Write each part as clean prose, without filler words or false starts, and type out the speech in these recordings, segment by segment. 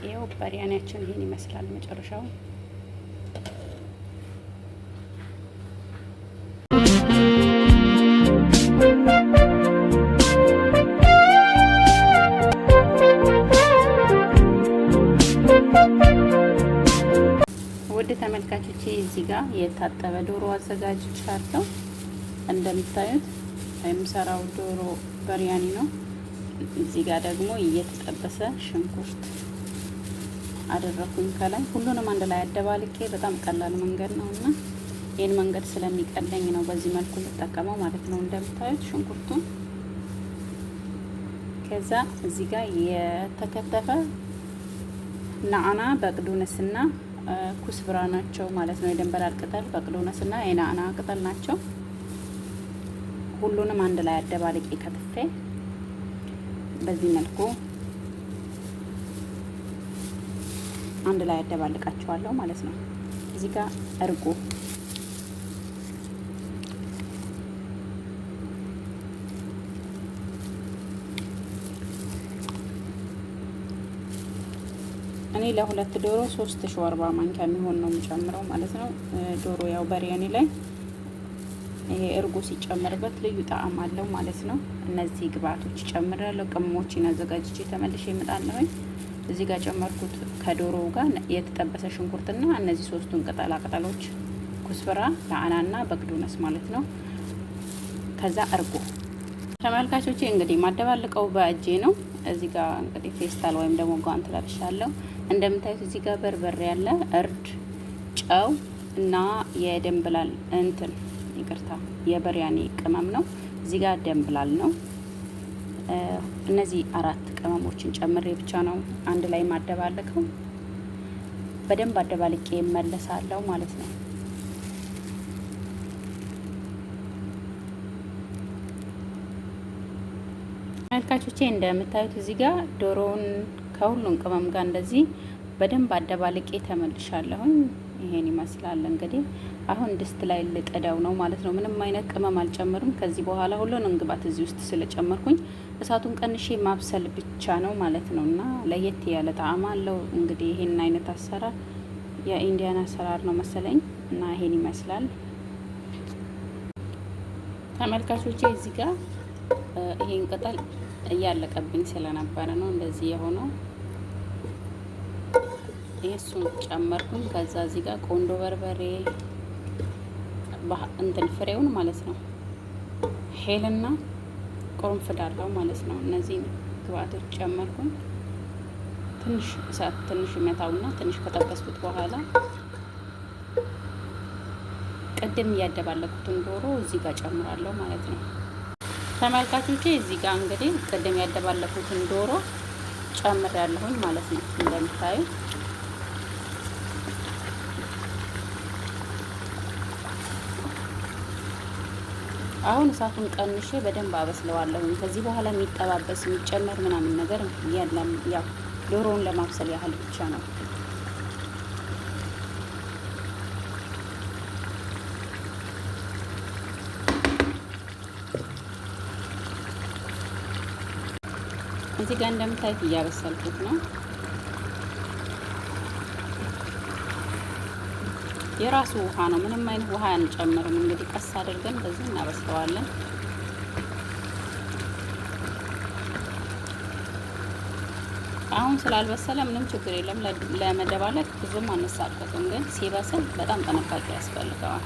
ይኸው በሪያኒያችን ይሄን ይመስላል መጨረሻው። ውድ ተመልካቾቼ እዚህ ጋር የታጠበ ዶሮ አዘጋጅቻለሁ። እንደምታዩት የምሰራው ዶሮ በሪያኒ ነው። እዚህ ጋር ደግሞ እየተጠበሰ ሽንኩርት አደረኩኝ ከላይ። ሁሉንም አንድ ላይ አደባልቄ በጣም ቀላል መንገድ ነው እና ይህን መንገድ ስለሚቀለኝ ነው በዚህ መልኩ የምጠቀመው ማለት ነው። እንደምታዩት ሽንኩርቱን ከዛ እዚህ ጋር የተከተፈ ናአና በቅዱንስና ኩስብራ ናቸው ማለት ነው። የደንበላል ቅጠል በቅዱንስና የናአና ቅጠል ናቸው። ሁሉንም አንድ ላይ አደባልቄ ከትፌ በዚህ መልኩ አንድ ላይ አደባልቃቸዋለሁ ማለት ነው። እዚህ ጋር እርጎ እኔ ለሁለት ዶሮ 3 ሾርባ ማንኪያ የሚሆን ነው የምጨምረው ማለት ነው። ዶሮ ያው በሪያኒ ላይ ይሄ እርጎ ሲጨመርበት ልዩ ጣዕም አለው ማለት ነው። እነዚህ ግብአቶች ጨምሬያለሁ። ቅመሞችን አዘጋጅቼ ተመልሼ እመጣለሁኝ። እዚህ ጋር ጨመርኩት ከዶሮው ጋር የተጠበሰ ሽንኩርትና እነዚህ ሶስቱን ቅጠላ ቅጠሎች ኩስብራ፣ ለአናና በግዶነስ ማለት ነው። ከዛ እርጎ። ተመልካቾቼ እንግዲህ ማደባልቀው በእጄ ነው። እዚህ ጋር እንግዲህ ፌስታል ወይም ደግሞ ጓንት ለብሻለሁ። እንደምታዩት እዚህ ጋር በርበሬ ያለ፣ እርድ፣ ጨው እና የደንብላል እንትን ይቅርታ የበሪያኒ ቅመም ነው። እዚህ ጋር ደንብላል ነው። እነዚህ አራት ቅመሞችን ጨምሬ ብቻ ነው አንድ ላይ ማደባለቀው። በደንብ አደባልቄ እመለሳለሁ ማለት ነው። ተመልካቾቼ እንደምታዩት እዚህ ጋር ዶሮውን ከሁሉም ቅመም ጋር እንደዚህ በደንብ አደባልቄ ተመልሻለሁኝ። ይሄን ይመስላል እንግዲህ አሁን ድስት ላይ ልጥደው ነው ማለት ነው። ምንም አይነት ቅመም አልጨምርም ከዚህ በኋላ ሁሉንም ግብአት እዚህ ውስጥ ስለጨመርኩኝ እሳቱን ቀንሼ ማብሰል ብቻ ነው ማለት ነው። እና ለየት ያለ ጣዕም አለው። እንግዲህ ይሄን አይነት አሰራር የ Indian አሰራር ነው መሰለኝ እና ይሄን ይመስላል ተመልካቾቼ። እዚህ ጋር ይሄን ቅጠል እያለቀብኝ ስለነበረ ነው እንደዚህ የሆነው። እሱን ጨመርኩኝ። ከዛ እዚህ ጋር ቆንዶ በርበሬ እንትን ፍሬውን ማለት ነው፣ ሄልና ቁርንፍድ አለው ማለት ነው። እነዚህን ግብአቶች ጨመርኩኝ። ትንሽ እሳት ትንሽ መታውና ትንሽ ከጠበስኩት በኋላ ቅድም እያደባለኩትን ዶሮ እዚህ ጋር ጨምራለሁ ማለት ነው። ተመልካቾቼ እዚህ ጋር እንግዲህ ቅድም ያደባለኩትን ዶሮ ጨምሬያለሁኝ ማለት ነው እንደምታዩ። አሁን እሳቱን ቀንሼ በደንብ አበስለዋለሁኝ። ከዚህ በኋላ የሚጠባበስ የሚጨመር ምናምን ነገር የለም። ያው ዶሮውን ለማብሰል ያህል ብቻ ነው። እዚህ ጋር እንደምታዩት እያበሰልኩት ነው። የራሱ ውሃ ነው። ምንም አይነት ውሃ አንጨምርም። እንግዲህ ቀስ አድርገን በዚህ እናበስለዋለን። አሁን ስላልበሰለ ምንም ችግር የለም። ለመደባለቅ ብዙም አንሳቀቅም፣ ግን ሲበስል በጣም ጥንቃቄ ያስፈልገዋል።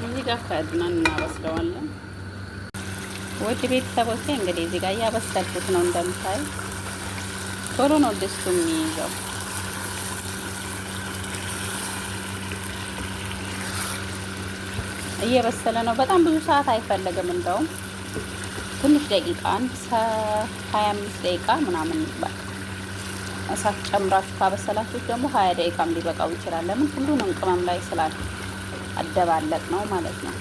እዚህ ጋር ከድነን እናበስለዋለን። ውድ ቤተሰቦቼ እንግዲህ እዚህ ጋር እያበሰልኩት ነው። እንደምታዩ ቶሎ ነው ድስቱ የሚይዘው። እየበሰለ ነው። በጣም ብዙ ሰዓት አይፈለግም። እንደውም ትንሽ ደቂቃ አንድ 25 ደቂቃ ምናምን በቃ እሳት ጨምራችሁ ካበሰላችሁት ደግሞ 20 ደቂቃም ሊበቃው ይችላል። ለምን ሁሉንም ቅመም ላይ ስላል አደባለቅ ነው ማለት ነው።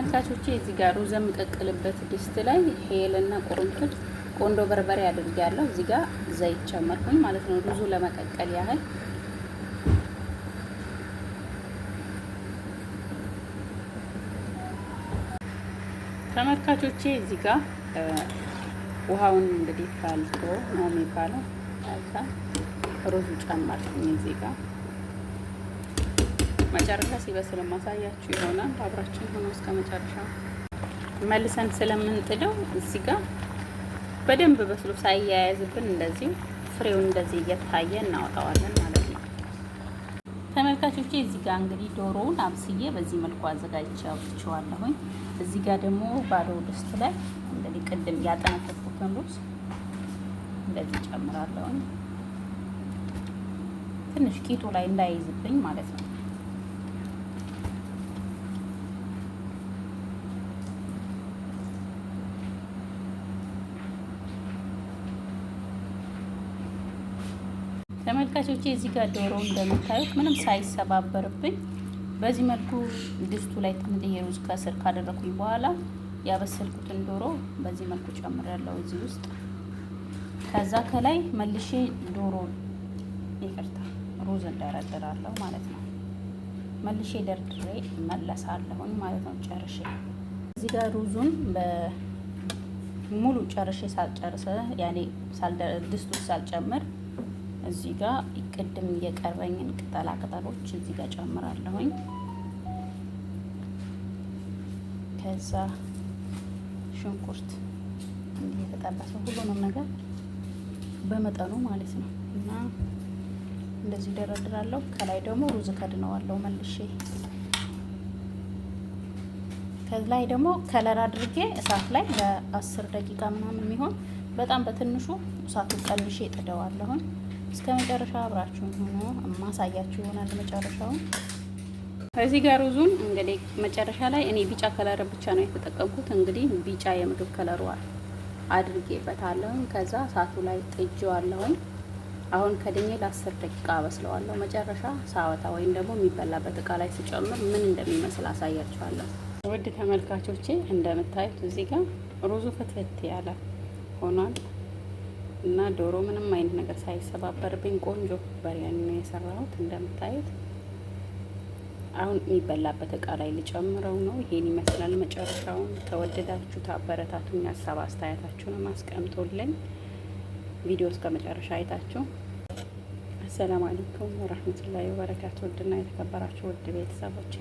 ተመልካቾቼ እዚህ ጋር ሩዝ የምቀቅልበት ድስት ላይ ሄልና ቁርንፍድ፣ ቆንዶ በርበሬ አድርጌያለሁ። እዚህ ጋር ዘይት ጨመርኩኝ ማለት ነው፣ ሩዙ ለመቀቀል ያህል። ተመልካቾቼ እዚህ ጋር ውሃውን እንግዲህ ፈልቶ ነው የሚባለው። ከዛ ሩዙ ጨመርኩኝ እዚህ ጋር። መጨረሻ ሲበስል ማሳያችሁ ይሆናል። አብራችን ሆኖ እስከ መጨረሻው መልሰን ስለምንጥደው እዚህ ጋር በደንብ በስሎ ሳይያያዝብን እንደዚሁ ፍሬውን እንደዚህ እየታየ እናወጣዋለን ማለት ነው። ተመልካቾቼ እዚህ ጋር እንግዲህ ዶሮውን አብስዬ በዚህ መልኩ አዘጋጅቼ አውጥቼዋለሁኝ። እዚህ ጋር ደግሞ ባዶ ድስት ላይ እንግዲህ ቅድም ያጠነፈፍኩትን ሩዝ እንደዚህ ጨምራለሁኝ። ትንሽ ቂጡ ላይ እንዳይዝብኝ ማለት ነው። ተመልካቾቼ እዚህ ጋር ዶሮ እንደምታዩት ምንም ሳይሰባበርብኝ በዚህ መልኩ ድስቱ ላይ ትንጥዬ ሩዝ ከስር ካደረኩኝ በኋላ ያበሰልኩትን ዶሮ በዚህ መልኩ ጨምሬያለሁ እዚህ ውስጥ። ከዛ ከላይ መልሼ ዶሮ ይቅርታ ሩዝ እንደረድራለሁ ማለት ነው። መልሼ ደርድሬ መለሳለሁኝ ማለት ነው። ጨርሼ እዚህ ጋር ሩዙን ሙሉ ጨርሼ ሳልጨርስ ያኔ ድስቱ ሳልጨምር እዚህ ጋር ቅድም የቀረኝን ቅጠላ ቅጠሎች እዚህ ጋር ጨምራለሁኝ። ከዛ ሽንኩርት እንዲህ የተጠበሰ ሁሉንም ነገር በመጠኑ ማለት ነው እና እንደዚህ ደረድራለሁ። ከላይ ደግሞ ሩዝ ከድነዋለሁ መልሼ። ከላይ ደግሞ color አድርጌ እሳት ላይ ለ10 ደቂቃ ምናምን የሚሆን በጣም በትንሹ እሳቱን ቀንሼ ጥደዋለሁኝ። እስከ መጨረሻ አብራችሁን ሆኖ ማሳያችሁ ይሆናል መጨረሻውን። እዚህ ጋር ሩዙን እንግዲህ መጨረሻ ላይ እኔ ቢጫ color ብቻ ነው የተጠቀምኩት። እንግዲህ ቢጫ የምግብ color ኡ አድርጌበታለሁኝ። ከዛ እሳቱ ላይ ጥጄዋለሁኝ። አሁን ከድኜ ለ10 ደቂቃ አበስለዋለሁ። መጨረሻ ሳወጣ ወይም ደግሞ የሚበላበት እቃ ላይ ስጨምር ምን እንደሚመስል አሳያችኋለሁ። ውድ ተመልካቾቼ እንደምታዩት እዚህ ጋር ሩዙ ፍትፍት ያለ ሆኗል እና ዶሮ ምንም አይነት ነገር ሳይሰባበርብኝ ቆንጆ በሪያኒ ነው የሰራሁት። እንደምታዩት አሁን የሚበላበት እቃ ላይ ልጨምረው ነው። ይሄን ይመስላል መጨረሻውን። ከወደዳችሁ ታበረታቱኝ፣ ሀሳብ አስተያየታችሁንም አስቀምጡልኝ። ቪዲዮ እስከ መጨረሻ አይታችሁ። አሰላሙ አለይኩም ወራህመቱላሂ ወበረካቱ። ውድና የተከበራችሁ ውድ ቤተሰቦቼ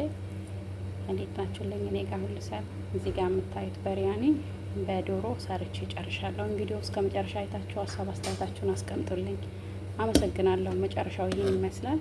እንዴት ናችሁልኝ? እኔ ጋር ሁሉ ሰላም። እዚህ ጋር የምታዩት በሪያኒ በዶሮ ሰርቼ ጨርሻለሁ። ቪዲዮ እስከ መጨረሻ አይታችሁ ሀሳብ አስተያየታችሁን አስቀምጡልኝ። አመሰግናለሁ። መጨረሻው ይሄን ይመስላል።